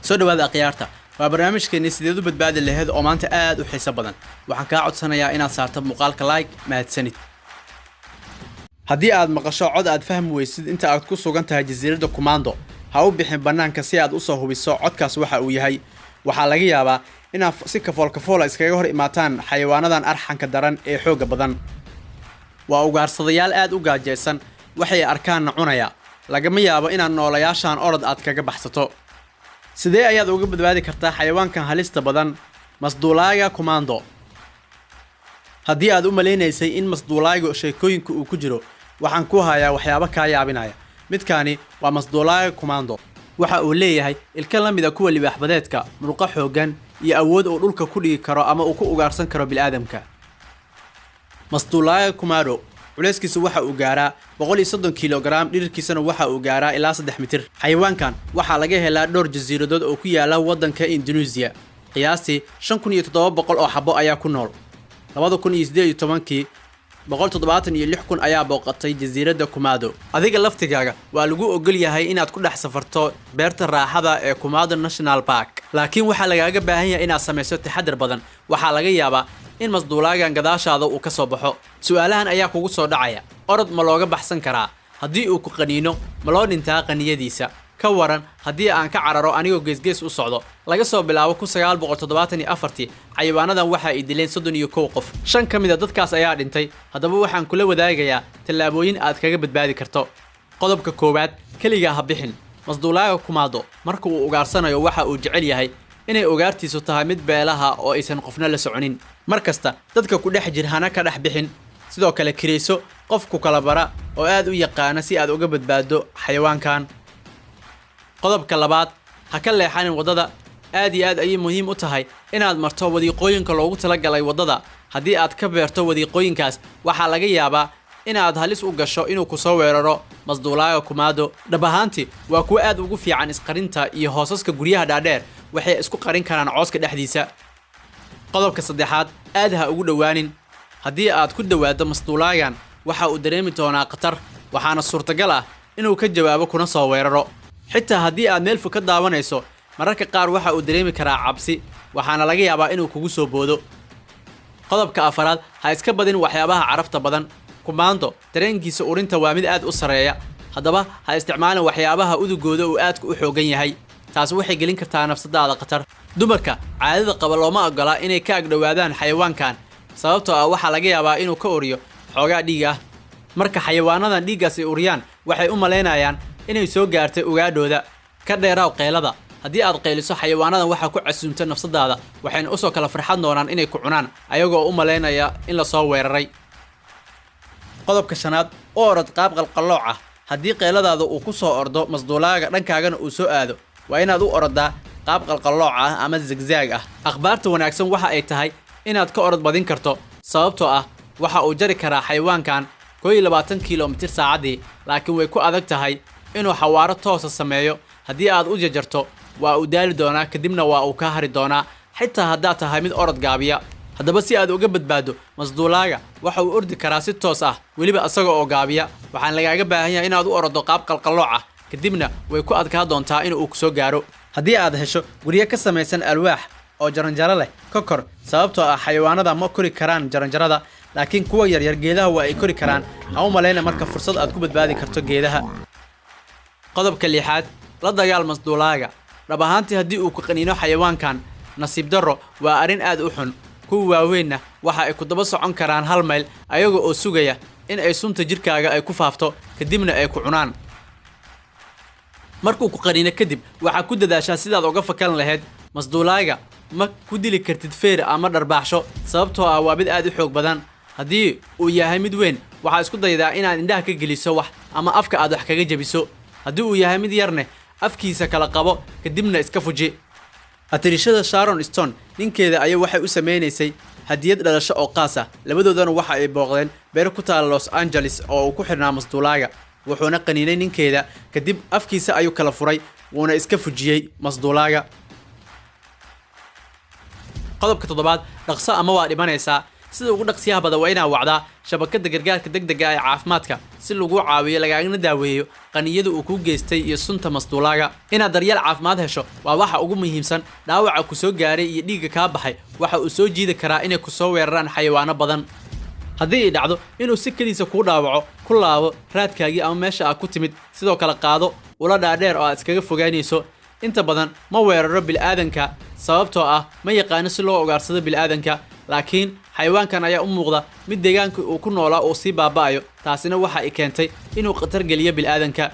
Soo dhawaada akhyaarta, waa barnaamijkeennii Sideed u Badbaadi Laheyd oo maanta aad u xiiso badan. Waxaan kaa codsanayaa inaad saarto muuqaalka like. Mahadsanid. Haddii aad maqasho cod aad fahmi weysid inta aad ku sugan tahay jasiiradda Komodo, ha u bixin bannaanka si aad usoo hubiso codkaas waxa uu yahay. Waxaa laga yaabaa inaad si kafool kafoola iskaga hor imaataan xayawaanadan arxanka daran ee xoogga badan. Waa ugaarsadayaal aad u gaajaysan, waxay arkaanna cunaya. Lagama yaabo inaad noolayaashan orod aad kaga baxsato. Sidee ayaad uga badbaadi kartaa xayawaankan halista badan, masduulaaga Komodo? Haddii aad u malaynaysay in masduulaaga sheekooyinka uu ku jiro, waxaan ku hayaa waxyaabo kaa yaabinaya. Midkaani waa masduulaaga Komodo. Waxa uu leeyahay ilka la mid a kuwa libaaxbadeedka, murqo xooggan iyo awood uu dhulka ku dhigi karo ama uu ku ugaarsan karo bil'aadamka. Masduulaaga Komodo culeyskiisu waxa uu gaaraa 130 kilogaram, dhirirkiisana waxa uu gaaraa ilaa 3 mitir. Xayawaankan waxaa laga helaa dhowr jasiiradood oo ku yaala waddanka Induneisiya. Qiyaastii 5700 oo xabo ayaa ku nool. 2018-kii, 176,000 ayaa booqatay jasiiradda Komodo. Adiga laftigaaga waa lagu ogol yahay inaad ku dhex safarto beerta raaxada ee Komodo National Park, laakiin waxaa lagaaga baahan yahay inaad samayso taxadar badan. Waxaa laga yaabaa in masduulaagan gadaashaada uu ka soo baxo. Su'aalahan ayaa kugu soo dhacaya: orod ma looga baxsan karaa? Haddii uu ku qaniino, ma loo dhintaa qaniyadiisa? Ka waran haddii aan ka cararo anigoo geesgees u socdo? Laga soo bilaabo 1974-tii, xayawaanadan waxa ay dileen 31 qof. Shan ka mid a dadkaas ayaa dhintay. Haddaba waxaan kula wadaagayaa tallaabooyin aad kaga badbaadi karto. Qodobka koowaad: keligaa ha bixin. Masduulaaga Komodo marka uu ugaarsanayo, waxa uu jecel yahay inay ugaartiisu tahay mid beelaha oo aysan qofna la soconin. Mar kasta dadka ku dhex jir, hana ka dhex bixin. Sidoo kale kirayso qof ku kala bara oo aad u yaqaana si aad uga badbaaddo xayawaankan. Qodobka labaad: ha ka leexanin waddada. Aad iyo aad ayay muhiim u tahay inaad marto wadiiqooyinka loogu talagalay waddada. Haddii aad ka beerto wadiiqooyinkaas, waxaa laga yaabaa inaad halis u gasho inuu ku soo weeraro masduulaaga Komodo. Dhab ahaantii, waa kuwo aad ugu fiican isqarinta iyo hoosaska guryaha dhaadheer. Waxay isku qarin karaan cooska dhexdiisa. Qodobka saddexaad: aad ha ugu dhowaanin. Haddii aad ku dhowaado masduulaagan, waxa uu dareemi doonaa khatar, waxaana suurtagal ah inuu ka jawaabo kuna soo weeraro. Xitaa haddii aad meel fog ka daawanayso, mararka qaar waxa uu dareemi karaa cabsi, waxaana laga yaabaa inuu kugu soo boodo. Qodobka afaraad: ha iska badin waxyaabaha carafta badan. Komodo dareenkiisa urinta waa mid aad u sarreeya. Haddaba ha isticmaalin waxyaabaha udugooda uu aadka u xooggan yahay. Taasi waxay gelin kartaa nafsadaada khatar. Dumarka caadada qaba looma ogola inay ka agdhowaadaan xayawaankan, sababtoo ah waxaa laga yaabaa inuu ka uriyo xoogaa dhiig ah. Marka xayawaanadan dhiiggaas ay uriyaan, waxay u malaynayaan inay soo gaartay ugaadhooda. Ka dheeraaw qeylada. Haddii aad qayliso, xayawaanadan waxaa ku casuumta nafsadaada, waxayna usoo kala farxan doonaan inay ku cunaan, ayagoo u malaynaya in lasoo weeraray. Qodobka shanaad: u orod qaab qalqallooc ah. Haddii qeyladaada uu ku soo ordo masduulaaga, dhankaagana uu soo aado, waa inaad u orodaa qaab qalqallooc ah ama zigzag ah. Akhbaarta wanaagsan waxa ay tahay inaad ka orod badin karto, sababtoo ah waxa uu jari karaa xayawaankan 21 kilomitir saacaddii, laakiin way ku adag tahay inuu xawaaro toosa sameeyo. Haddii aad u jajarto, waa uu daali doonaa, kadibna waa uu kaa hari doonaa, xitaa haddaad tahay mid orod gaabiya. Haddaba si aad uga badbaaddo masduulaaga, waxa uu ordi karaa si toos ah, weliba isaga oo gaabiya. Waxaan lagaaga baahan yahay inaad u oroddo qaab qalqallooc ah, kadibna way ku adkaa doontaa in uu kusoo gaaro. Haddii aad hesho guryo ka samaysan alwaax oo jaranjaro leh, ka kor, sababtoo ah xayawaanada ma kori karaan jaranjarada, laakiin kuwa yaryar geedaha waa ay kori karaan. Ha u malayna marka fursad aad ku badbaadi karto geedaha. Qodobka lixaad: la dagaal masduulaaga. Dhab ahaantii, haddii uu ku qaniino xayawaankan, nasiib darro, waa arrin aad u xun. Kuwa waaweynna waxa ay ku daba socon karaan 1 mayl, ayaga oo sugaya in ay sunta jidhkaaga ay ku faafto, kadibna ay ku cunaan. Markuu ku qaniino kadib, waxaa ku dadaashaa sidaad uga fakan lahayd. Masduulaaga ma ku dili kartid feer ama dharbaaxsho, sababtoo ah waa mid aad u xoog badan. Haddii uu yahay mid weyn, waxaa isku daydaa inaad indhaha ka geliso wax ama afka aad wax kaga jebiso. Haddii uu yahay mid yarne, afkiisa kala qabo, kadibna iska fuji. Atirishada Sharon Stone ninkeeda ayaa waxay u sameynaysay hadiyad dhalasho oo qaas ah. Labadoodana waxa ay booqdeen beer ku taala Los Angeles oo uu ku xidhnaa masduulaaga. Wuxuuna qaniinay ninkeeda, kadib afkiisa ayuu kala furay, wuuna iska fujiyey masduulaaga. Qodobka toddobaad: dhaqso ama waa dhimanaysaa. Sida ugu dhaqsiyaha badan waa inaa wacdaa shabakadda gargaarka degdega ee caafimaadka si lagu caawiyo, lagaagana daaweeyo qaniyada uu kuu geystay iyo sunta masduulaaga. Inaad daryeel caafimaad hesho waa waxa ugu muhiimsan. Dhaawaca ku soo gaaray iyo dhiigga kaa baxay waxa uu soo jiidi karaa inay ku soo weeraraan xayawaano badan. Haddii ay dhacdo inuu si keliisa kuu dhaawaco, ku laabo raadkaagii ama meesha aad ku timid. Sidoo kale qaado ula dhaadheer oo aad iskaga fogaanayso. Inta badan ma weeraro bil'aadanka, sababtoo ah ma yaqaano si loo ugaarsado bil'aadanka. Laakiin xayawaankan ayaa u muuqda mid deegaanka uu ku noolaa uu sii baaba'ayo, taasina waxa ay keentay inuu khatar geliyo bil'aadanka.